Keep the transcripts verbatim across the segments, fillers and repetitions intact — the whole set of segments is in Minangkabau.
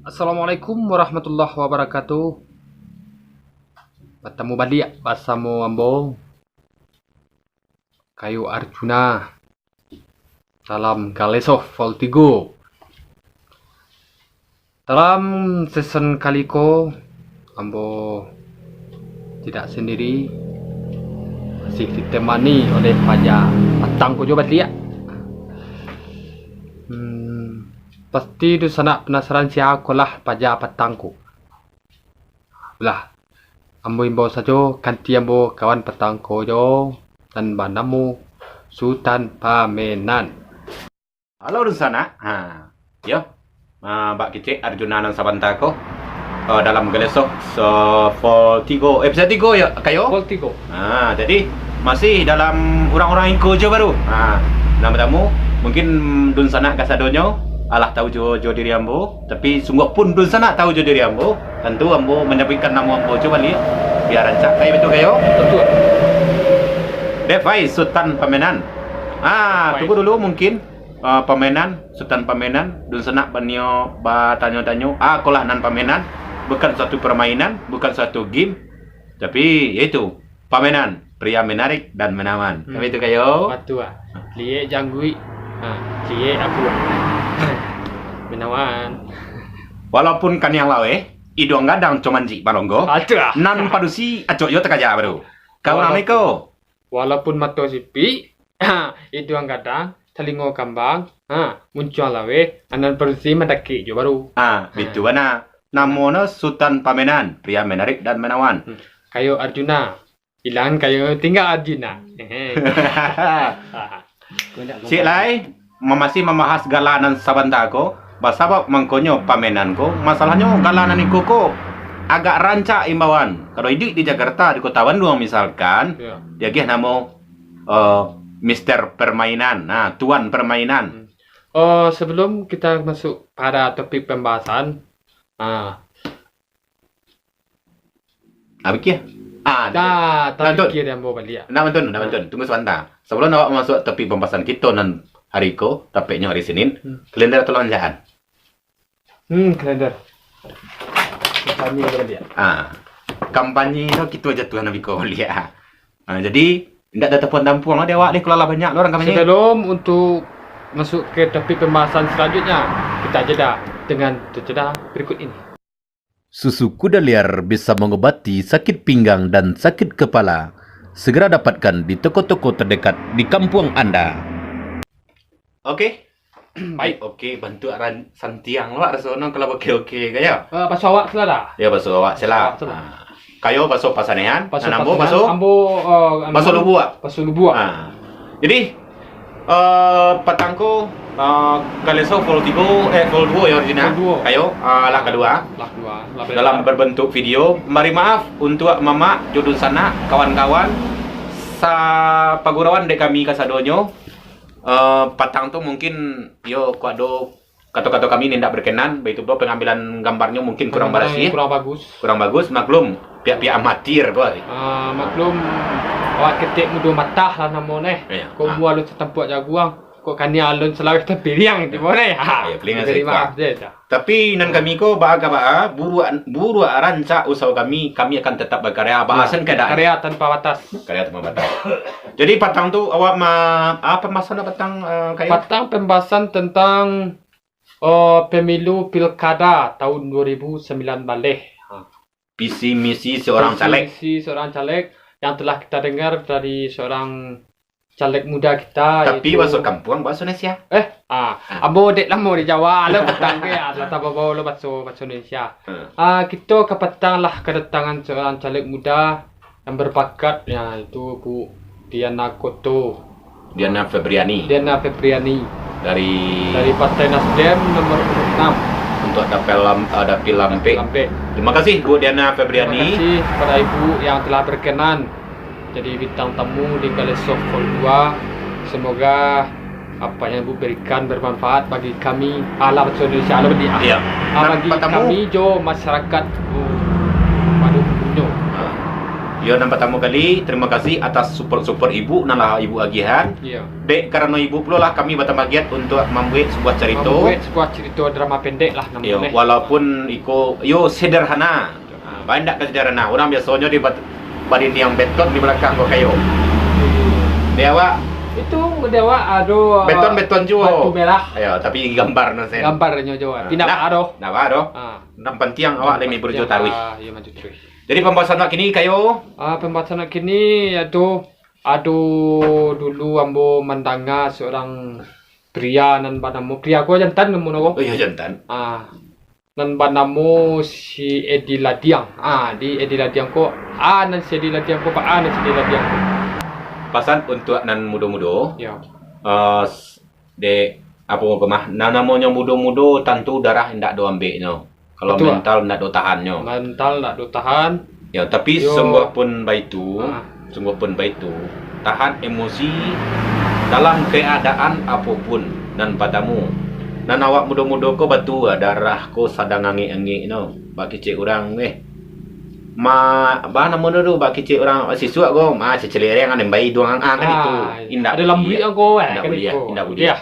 Assalamualaikum warahmatullahi wabarakatuh. Batamu baliak basamo ambo, Kayo Arjuna, dalam Galesoh Vol Tigo. Dalam season kali ko, ambo tidak sendiri, masih ditemani oleh paja patang ko jo baliak. Hmm, pasti dunsanak panasaran sia kolah paja patang ko. Lah, ambo imbau sajo kanti ambo kawan patang ko jo, nan banamo Sutan Pamenan. Halo dunsanak. Ha, yo. Ah, bak kicek Arjuna nan sabanta ko. Ah, dalam Galesoh se-, Vol Tigo, episode tigo yo, Kayo? Vol Tigo. Ha, jadi masih dalam urang-urang iko jo baru. Ha, nan partamo, mungkin dunsanak kasadonyo alah tahu jo, jo diri ambo, tapi sungguah pun dunsanak tahu jo diri ambo, tantu ambo manyabuikkan namo ambo jo baliak, bia rancak. Kayo batua, Kayo? Batua. Dek Fai, Sutan Pamenan. Ah, Fai. Tunggu dulu mungkin. Ah, Pamenan, Sutan Pamenan, dunsanak banio batanyo-tanyo, ah, kolah nan Pamenan, bukan suatu permainan, bukan suatu game, tapi yaitu Pamenan, pria menarik dan menawan. Hmm. Tapi itu Kayo. Batua. Liek jangguik, ha, liek apuak. Menawan. Walaupun kaniang laweh, iduang gadang comanjik balonggo, batua, nan padusi acok yo takaja baru. Ka urang iko. Walaupun mato sipik, ha, iduang gadang, talingo kambang, ha, muncuang laweh, nan padusi mandakek jo baru. Ah, ha, bitu bana. Namo no Sutan Pamenan, pria menarik dan menawan. Hmm. Kayo Arjuna. Ilang Kayo, tingga Arjuna. Hehe. Ciek lai, ma-, masih mambahas gala nan sabanta ko, basabab mangkonyo Pamenan ko, masalahnyo gala nan iko ko agak rancak imbauan. Kalau iduik di Jakarta, di Kota Bandung misalkan, yo, diagiah namo, eh, Mister Permainan, nah, Tuan Permainan. Hmm. Oh, sebelum kita masuk pada topik pembahasan, ah, Ah, pikir. Ah, dah, nah, Tun. Tapikir ambo baliak. Nah, Tun, nah, Tun. Tunggu sabanta. Sabalun awak masuak topik pambahasan kito nan hari ko, tapeknyo hari Senin, hmm, kalender tolong lanjakan. Hmm, kalender. Kampanye ko baliak. Ah, kampanye tu kito jatuah nan biko baliak. Ah, jadi, indak ado tampuang-tampuang lah di awak deh, kalau lah banyak lo urang kampanye. Sebelum untuk masuk ke topik pembahasan selanjutnya, kita jeda dengan jeda berikut ini. Susu kuda liar bisa mengobati sakit pinggang dan sakit kepala. Segera dapatkan di toko-toko terdekat di kampuang Anda. Oke. Baik, oke, bantuak ran-, santiang lo, Wak, raso no kalau oke-oke, Kayo. Eh, baso awak sela dah. Ya, baso awak sela. Baso awak sela. Ah. Kayo baso Pasanehan, baso nan ambo Pasanehan, baso, ambo, eh, ambo baso Lubuak. Baso Lubuak. Ah. Jadi, eh, patang ko, eh, Galesoh Vol Tigo, eh, Vol Duo yo, Arjuna. Vol Duo. Kayo, eh, lah kalua. Lah kalua. Lah dalam berbentuk video. Mari maaf untuak mamak, jo dunsanak, kawan-kawan, sapagurauan dek kami kasadonyo. Eh, patang tu mungkin yo kok ado kato-kato kami nan indak berkenan, baitu pulo pengambilan gambarnyo mungkin kurang barasiah, kurang bagus. Kurang bagus, maklum, pihak-pihak amatir, Boy. Ah, maklum, awak ketek mudo matah lah namo neh. Iya. Kok ah, umua alun satampuak jaguang, kok kaniang alun salaweh tapiriang, iya, tibo neh. Ha, iya, paling diberi maaf je dah. Tapi nan kami ko baa ka baa, buruak, buruak rancak usaho kami, kami akan tetap berkarya, bahasan keadaan. Karya tanpa batas. Karya tanpa batas. Jadi patang tu awak ma-, apa masa nak patang, eh, Kayo? Patang pembahasan tentang, eh, pemilu pilkada tahun dua ribu sembilan belas. Ha. Visi misi seorang caleg. Visi misi seorang caleg yang telah kita dengar dari seorang caleg muda kita, tapi yaitu baso kampuang, baso Indonesia. Eh, ah, ah, ambo dek lamo di Jawa, lo patang ke, ah, lah tabao-bao lo baso, baso Indonesia. Hmm. Ah, kito ka patang lah kedatangan seorang caleg muda yang berbakat, yaitu Bu Diana Koto. Diana Febriani. Diana Febriani. Dari? Dari Partai Nasdem nomor urut enam. Untuk dapil Lam-, ah, dapil Lampek. Lampek. Terima kasih, Bu Diana Febriani. Terima kasih kepada Ibu yang telah berkenan jadi bintang tamu di Galesoh Vol Dua. Semoga apa yang Ibu berikan bermanfaat bagi kami, alam Indonesia, alam di, ah, iya, ah, bagi kami jo masyarakat, uh, pada umumnyo. Ah. Yo, nan partamo kali, tarimo kasih atas support-support ibu nan lah ibu agiahan. Iyo. Dek karano ibu pulo lah kami batambah giat untuak mambuek sabuah carito. Mambuek sabuah carito drama pendek lah namonyo. Iyo, walaupun iko, yo, sederhana. Ha, banyak ka sederhana. Urang biasonyo di bat-, badindiang beton di balakang ko kayo. Di awak? Itu di awak ado beton-beton juo. Batu merah. Iyo, tapi gambar no sen. Gambarnyo juo. Ha, pindah nah, ado. Nah, ado. Ha. Nan pantiang awak lai maju taruih. Iyo, maju taruih. Jadi pambahasan awak kini kayo? Ah, pambahasan awak kini yaitu, ado dulu ambo mandanga seorang pria nan banamo, pria ko jantan namonyo ko. Oh iyo, jantan. Ah, nan banamo si Edi Ladiang. Ah, di Edi Ladiang ko, ah, nan si Edi Ladiang ko, Pak, ah, nan si Edi Ladiang ko. Pasan untuak nan mudo-mudo. Yo. Ah, s-, dek, apo ko mah, nan namonyo mudo-mudo tantu darah indak do ambeknyo. Kalau mental ndak do tahannyo. Mental ndak do tahan. Yo, tapi sungguahpun baitu, sungguahpun baitu, tahan emosi dalam keadaan apo pun. Nan partamo, nan awak mudo-mudo ko batua, darah ko sadang angek-angek no, bak kecek urang, eh. Ma, ba namo tu, bak kecek urang, sisuak ko, ma, cecelereng, an, embai duang ang, kan itu. Indak ado lambuik ko, eh, indak buliah, indak buliah.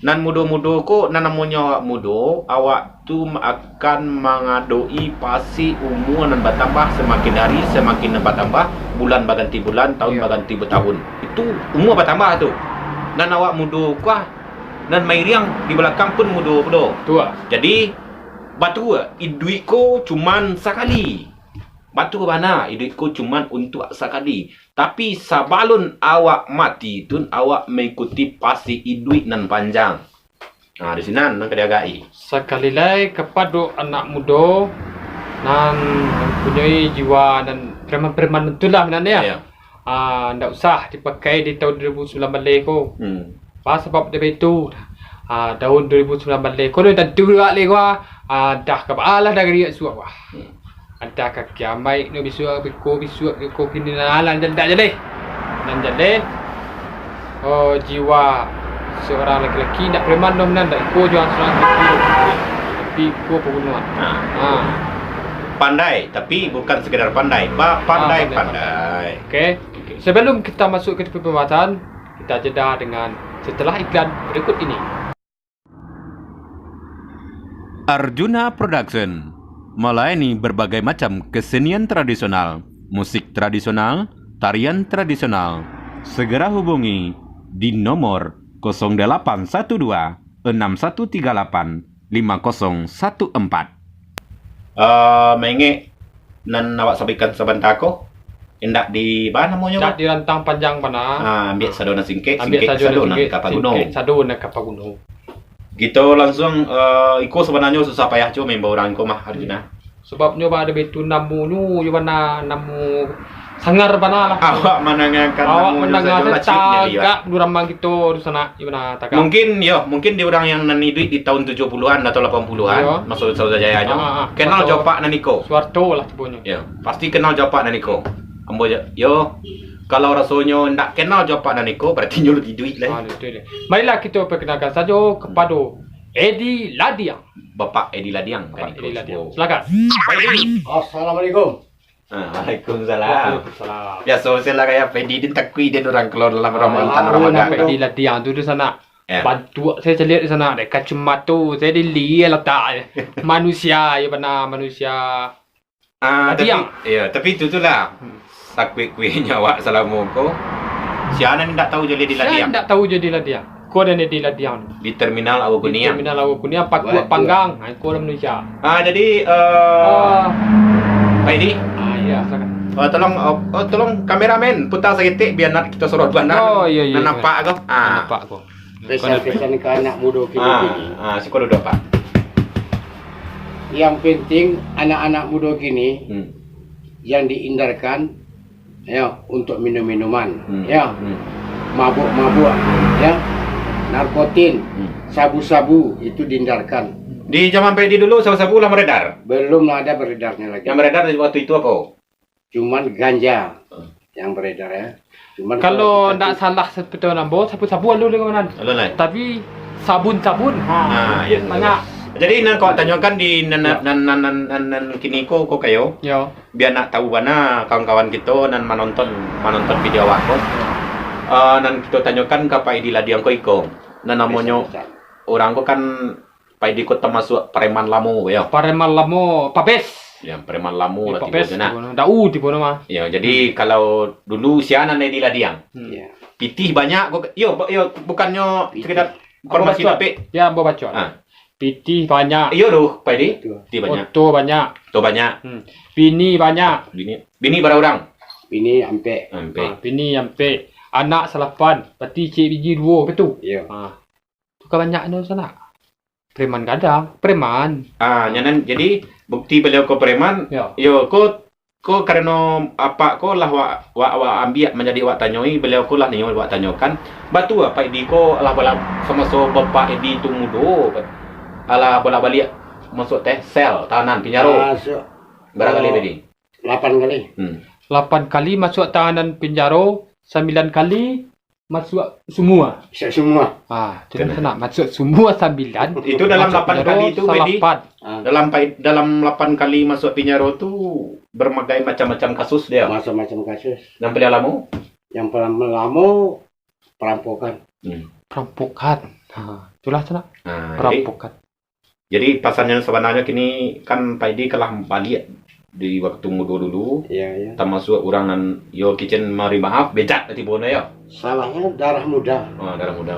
Nan mudo-mudo ko, nan namonyo awak mudo, awak tu akan mangadoi pasi umua nan batambah, samakin ari samakin nan batambah, bulan baganti bulan, tahun baganti batahun. Itu umua batambah tu. Nan awak mudo ko, nan mairiang di balakang pun mudo pulo. Jadi, batua, iduik ko cuman sakali. Batua bana, iduik ko cuman untuak sakali. Tapi sabalun awak mati tun, awak maikuti pasi iduik nan panjang. Nah, di sinan nan ka diagai. Sakali lai kapado anak mudo nan mampunyoi jiwa nan preman-preman tu lah, minan, ya. Iyo. Ah, ndak usah dipakai di tahun dua ribu sambilan baleh ko. Hmm. Apa sabab dek itu? Ah, tahun dua ribu sambilan baleh ko, tantu awak lai ko, ah, dah ka baa lah dari suah wah. Hmm. Antah ka kiamaik nyo bisuak, biko bisuak, biko kini, nan alah nan jaleh. Nan jaleh, oh, jiwa seorang laki-laki, ndak preman doh, nan ndak iko jiwa seorang laki-laki. Tapi iko pembunuhan. Ha. Ha. Pandai, tapi bukan sekedar pandai. Ba-, pandai, pandai. Oke. Sebelum kita masuk ke pembahasan, kita jeda dengan setelah iklan berikut ini. Arjuna Production melayani berbagai macam kesenian tradisional, musik tradisional, tarian tradisional. Segera hubungi di nomor kosong delapan satu dua, enam satu tiga lapan, lima kosong satu empat. Eh, maingek nan awak sampaikan sabanta ko, indak di, ba namonyo, indak ko? Dirantang panjang bana. Ah, ambiak sado nan singkek, ambiak singkek sado nan singkek, ka paguno. Singkek sado nan ka paguno. Kito langsuang, eh, iko sabananyo susah payah juo maimbau urang ko mah, Arjuna. Sababnyo ba ado baitu namonyo, yo bana namo sangar bana lah. Awak mandangakan namonyo sajo lah ciut nyali, Pak. Awak mandanga tagak duramang kito tu sanak, yo bana tagak. Mungkin, yo, mungkin di urang yang nan iduik di tahun tujuh puluhan atau lapan puluhan, iyo, maso Saruto Jayanyo, ah, ah, ah, kenal jo apak nan iko. Suharto lah tibonyo. Yo, pasti kenal jo apak nan iko. Ambo jo, yo, kalau rasonyo ndak kenal jo apak nan iko, berarti nyo lagi iduik lai. Ah, betul deh. Marilah kito perkenalkan sajo kapado Edi Ladiang. Bapak Edi Ladiang. Bapak Edi Ladiang. Silakan. Pak Edi. Assalamualaikum. Ah, waalaikumsalam. Waalaikumsalam. Biaso se lah kayak Edi din takui den urang kalau dalam Ramadan, Ramadan. Edi Ladiang tu, di sana. Ya. Bantuak se caliak di sana deh, kacamato se di lia latak. Manusia, yo bana manusia. Ah, tapi, iyo, tapi itu tu lah. Hmm. Sakuik-kuiknyo awak salamo ko. Sia nan indak tahu jo Edi Ladiang? Sia indak tahu jo Edi Ladiang? Ko ado Edi Ladiang tu. Di Terminal Aua Kuniang. Di Terminal Aua Kuniang, pakuak panggang. Ha, ko lah manusia. Ah, jadi, eh, Pak Edi? Ah, iyo, silakan. Oh, tolong, oh, oh, tolong kameramen putar saketek bia nak kito sorot bana. Oh, iyo, iyo. Nan nampak ko. Ah. Nampak ko. Pesan-pesan ka anak mudo kini. Ah, ah, siko duduak, Pak. Yang penting anak-anak mudo kini, hmm, yang dihindarkan, ya, untuk minum-minuman, hmm, ya, hmm, mabuk-mabuk, ya, narkotin, hmm, sabu-sabu itu dihindarkan. Di zaman Pak Edi dulu sabu-sabu lah beredar? Belum ada beredarnya lagi. Yang beredar waktu itu apa? Cuman ganja, hmm, yang beredar, ya. Cuman kalau ndak salah sepengetahuan ambo, sabu-sabu alun lagi, Komandan. Alun lai. Tapi sabun-sabun, ha, ah, iyo, banyak. Jadi nan kau tanyokan di nan, nan, nan, nan, nan, nan kini ko, ko kayo. Yo. Bia nak tahu bana kawan-kawan kito nan manonton, manonton video awak ko. Eh, nan kito tanyokan ka Pak Edi Ladiang ko iko. Nan namonyo urang ko kan Pak Edi ko tamasuak pareman lamo, yo. Pareman lamo, pabes. Ya, pareman lamo lah tibo pabes tu nah. Dau tibo nama. Ya, jadi kalau dulu sia nan Edi Ladiang. Hmm. Ya. Pitih banyak ko, yo, yo, bukannyo sekedar informasi tapi. Ya, ambo baco. Ah. Pitih banyak. Iyo doh, Pak Edi. Pitih banyak. Oto banyak. Oto banyak. Hmm. Bini banyak. Bini, bini bara urang? Bini ampek. Ampek. Ah, bini ampek. Anak salapan, berarti ciek bini duo, betul? Iyo. Ah. Tu ka banyak tu sanak. Preman gadang, preman. Ah, nyanan jadi bukti baliau ko preman. Yo. Yo, ko Ko karano apak ko lah wak, wak, wak ambiak manjadi wak tanyoi, baliau ko lah nio wak tanyokan. Batua Pak Edi ko lah bala samaso Bapak Edi tu mudo, alah bolak-baliak masuak teh sel, tahanan, pinjaro. Masuak. Bara kali, Pak Edi? Lapan kali. Hmm. Lapan kali masuak tahanan pinjaro, sambilan kali masuak sumua. Masuak sumua. Ah, tu sanak, masuak sumua sambilan. Itu dalam lapan kali tu, Pak Edi? Salapan. Ah. Dalam pa-, dalam lapan kali masuak pinjaro tu berbagai macam-macam kasus dia. Macam-macam kasus. Yang paling lamo? Yang paling lamo perampokan. Hmm. Perampokan. Ha, itulah sanak. Ah, jadi perampokan. Jadi, pasan nan sabananyo kini kan Pak Edi kalah baliak di wakatu mudo dulu. Iya, iya. Tamasuak urang nan, yo, kicen mari maaf, bejat lah tibo nyo, yo. Salahnyo darah muda. Ah, darah muda.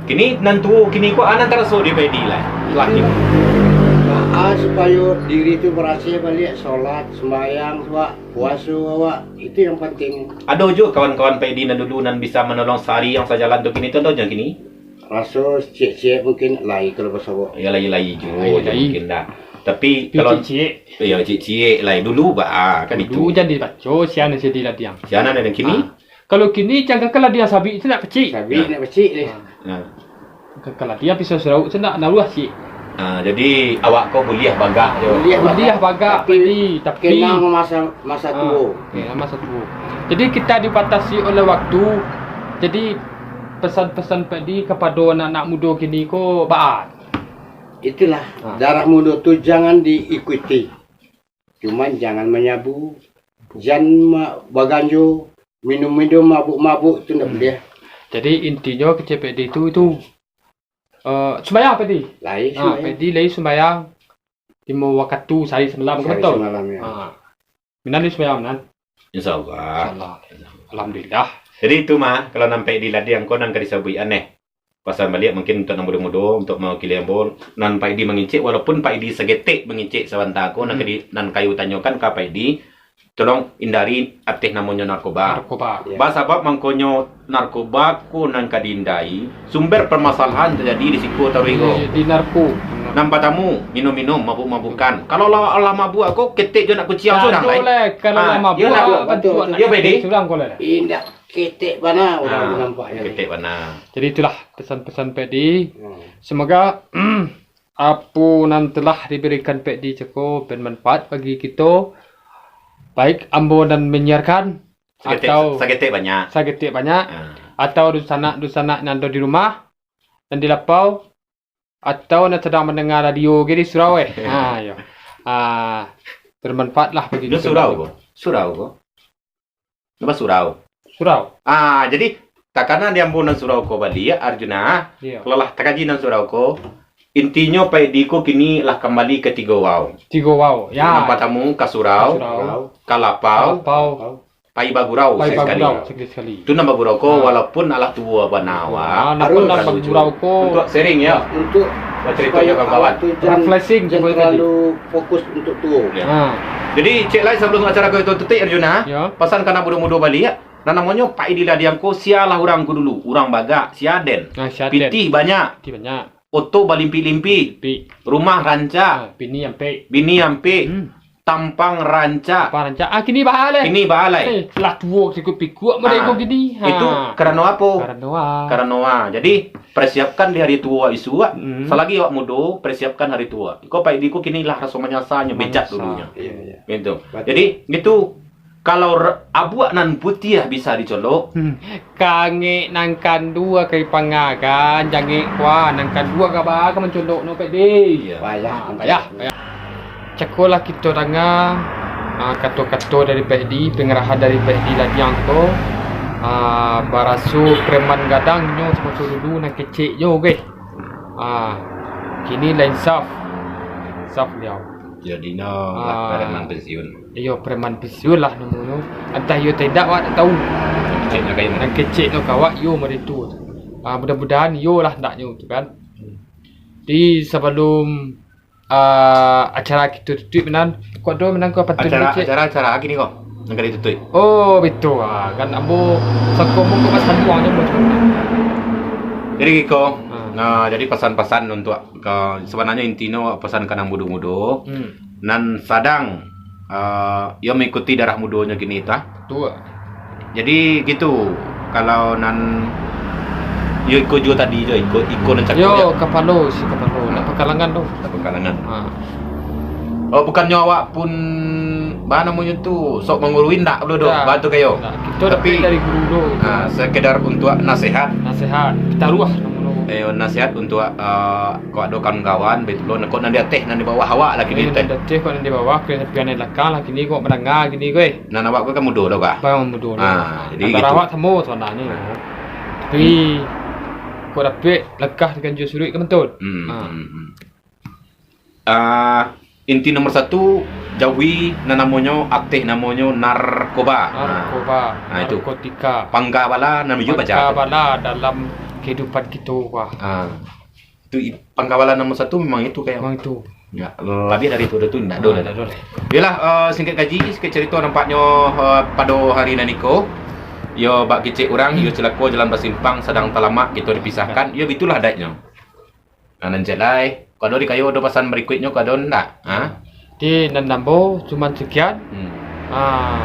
Kini nan tuo kini ko, ah, nan taraso di Pak Edi lah. Laki. Doa supayo diri tu barasiah baliak, solat, sumbayang, wak, puaso, wak. Itu yang penting. Ado jo kawan-kawan Pak Edi nan dulu nan bisa manolong sahari yang sajalan tu, kini tu ado jo kini? Raso ciek-ciek mungkin lai kalau basobok. Ya, lai-lai juo lai, lai. Mungkin dah. Tapi kalau ciek-ciek. Ya, ciek-ciek lai dulu, bah, ah, kan itu. Dulu jan dibaco, sian nan jadi ladiang. Sian nan kini? Ah. Kalau kini jan kakal ladiang sabik tu nak pacik. Sabik nak pacik deh. Ah. Nah. Kakal ladiang pisau sirauik tu nak naruah ciek. Ah, jadi awak ko buliah bagak jo. Buliah bagak, tapi kenang masa, masa tuo. Oke, masa tuo. Jadi kita dibatasi oleh waktu. Jadi pesan-pesan Pak Edi kapado anak-anak mudo kini ko baa? Itulah, darah mudo tu jangan diikuti. Cuman jangan manyabu, jan ma-, baganjo, minum-minum, mabuk-mabuk tu ndak buliah. Jadi intinyo kecek Pak Edi tu, tu, eh, sumbayang Pak Edi? Lai sumbayang. Pak Edi lai sumbayang limo wakatu sahari samalam, betul? Sahari samalam, ya. Ah. Minan di sumbayang, Minan? Insya Allah. Insya Allah. Alhamdulillah. Jadi itu mah, kalau nan Pak Edi ladiang ko nan ka disabuik aneh. Pasan baliak mungkin untuk nan mudo-mudo, untuk mawakili ambo, nan Pak Edi mangecek, walaupun Pak Edi sagetek mangecek sabanta ko, nan ka di-, nan kayu tanyokan ka Pak Edi, tolong hindari ateh namonyo narkoba. Narkoba. Ya. Basabab mangkonyo narkoba ko nan ka dihindari, sumber permasalahan tajadi di siko taruih ko. Di, di narko. Nan patamu, minum-minum, mabuk-mabukan. Kalau lah, lah mabuk ko, ketek jo nak kuciang surang lai. Kalau lah mabuk, yo, Pak Edi? Surang ko lai. Indak. Ketek bana urang nampaknyo. Ketek bana. Jadi itulah pesan-pesan Pak Edi. Hmm. Semoga apo nan telah diberikan Pak Edi cako bermanfaat bagi kito, baik ambo nan menyiarkan saketek, atau saketek banyak. Saketek banyak, atau dunsanak-dunsanak nan ado di rumah, nan di lapau, atau nan sadang mandanga radio ge di surau, eh. Ha, yo. Ah, bermanfaatlah bagi kito. Surau ko. Surau ko. Napa surau? Surau. Ah, jadi, takana di ambo nan surau ko baliak, Arjuna. Iyo. Kalau lah takaji nan surau ko, intinyo Pak Edi ko kini lah kambali ka tigo wau. Tigo wau, ya. Nan patamu ka surau, ka surau, ka lapau, ka lapau, pai bagurau sakali-sakali. Pai bagurau sakali-sakali. Tu nan bagurau ko, walaupun alah tuo bana awak. Ah, nan patamu bagurau ko. Untuak sharing, yo. Untuak bacarito jo kawan-kawan. Refreshing, jan terlalu fokus untuak tuo. Ya. Ha. Jadi, cek lai sabalum acara ko itu tutuik, Arjuna. Yo. Pasan ka nan mudo-mudo baliak. Nan namonyo Pak Edi Ladiang ko, sia lah urang ko dulu. Urang bagak, sia den. Ah, sia den. Pitih banyak. Pitih banyak. Oto balimpik-limpik. Limpik. Rumah rancak. Ah, bini ampek. Bini ampek. Hmm. Tampang rancak. Tampang rancak. Ah, kini baa lai. Kini baa lai. Eh, lah tuo sikut pikuak model ko kini. Ha. Itu karano apo? Karano a. Karano a. Jadi, persiapkan di hari tuo isuak. Hmm. Salagi awak mudo, persiapkan hari tuo. Iko Pak Edi ko kini lah raso manyasanyo, bejat dulunyo. Manyasa. Iya, iya. Gitu. Batul. Jadi, gitu. Kalau r-, abuak nan putiah bisa dicolok. Hmm. Kangek nan kandua ka dipangakan, jangek kuah nan kandua ka ba ka mancolok no, Pek Di. Iyo. Payah, payah, payah. Cakolah kito danga, ah, kato-kato dari Pek Di, pangarahan dari Pek Di Ladiang tu, ah, baraso preman gadang nyo samaso dulu nan kecek nyo, oke. Ah, kini lah insaf. Insaf baliau. Jadinyo lah Ah. preman pensiun. Iyo, preman pensiun lah namonyo. Antah iyo atau indak, awak tak tahu. Keceknyo ka iyo. Nan keceknyo ka awak, iyo mode tu. Ah, mudah-mudahan iyo lah andaknyo tu kan. Jadi, sabalum, ah, acara kito tutuik, Minan, kok ado, Minan, kok pantun Acara, kecek? acara, acara kini ko nan ka ditutuik. Oh, betul. Ah, kan ambo sako ambo kok pasan buang je, ambo cakap. Jadi, Kiko, Ah. nah, jadi pasan-pasan untuak, ka, sabananyo intinyo pasan ka nan mudo-mudo. Hmm. Nan sadang, ah, iyo mangikuti darah mudonyo kini tu, ah. Betul. Jadi gitu, kalau nan iyo iko juo tadi jo, iko, iko nan cako Yo, jo. kapalo, isi kapalo. Nak pangkalangan tu. Nak pangkalangan. Ha. Oh, bukannyo awak pun, ba namonyo tu, sok manggurui ndak pulo doh, Ndak. ba tu kayo. Ndak. Kito Tapi, dapek dari guru tu. ha, sekedar untuak nasihat. Nasihat. Pitaruah namonyo. Eh, nasihat untuak, eh, kok ado kawan-kawan, baik pulo, kok nan di ateh, nan di bawah awak lah kini Eh, teh. nan di ateh, kok nan di bawah, kok nan di belakang lah kini, kok mandanga kini, kok, eh. Nan awak ko kan mudo tu kah? Bang mudo tu. Ah, jadi Antara gitu. awak samo sabananyo. Ah. Tapi, kok dapek langkah di ganjua suruik kan, Tun? Hmm, Ah. hmm, hmm. Ah, inti nomor satu, jauhi nan namonyo, ateh namonyo narkoba. Narkoba, Ah. Ah, itu. narkotika. Pangka bala nan menuju pajar. Pangka bala dalam kehidupan kito, wah. Ah. Tu i-, pangka bala nomor satu memang itu kayak. Memang itu. Ya, lebih dari itu, itu ndak Ah, ada. ndak ada lah. Yalah, eh, singkat kaji, singkat cerita nampaknyo, eh, pado hari nan iko, yo bak kecek urang, yo cilako jalan basimpang, sadang talamak kito dipisahkan, yo itulah adatnyo. Nah, nan jelai, kalau di kayo ado pasan berikutnyo, kalau ndak, ha? Di nan nambo cuman sekian. Hmm. Ah,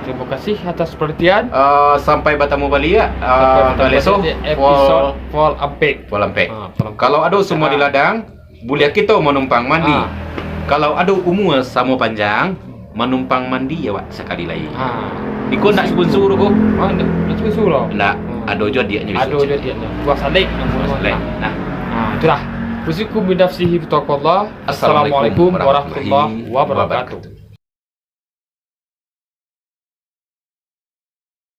terima kasih atas perhatian. Eh, sampai bertemu balik, ya. Sampai Eh, bertemu balik kaleso, di episode Pol-, Pol Ampek. Pol Ampek. Ah, Pol Ampek. Kalau ado semua Ah. di ladang, buliah kito manumpang mandi. Ah. Kalau ado umua samo panjang, manumpang mandi awak sakali lai. Ah. Iko ndak sponsor ko. Ah, ndak, ndak sponsor lo. Ndak, Ah. ado jo diaknyo Ado bisuak jo cik. diaknyo. Buah salek namonyo. Buah salek. Nah. Nah. Ah, itulah. Usikum binafsihi bitaqwallah. Assalamualaikum Assalamualaikum warahmatullahi warahmatullahi wabarakatuh. wabarakatuh.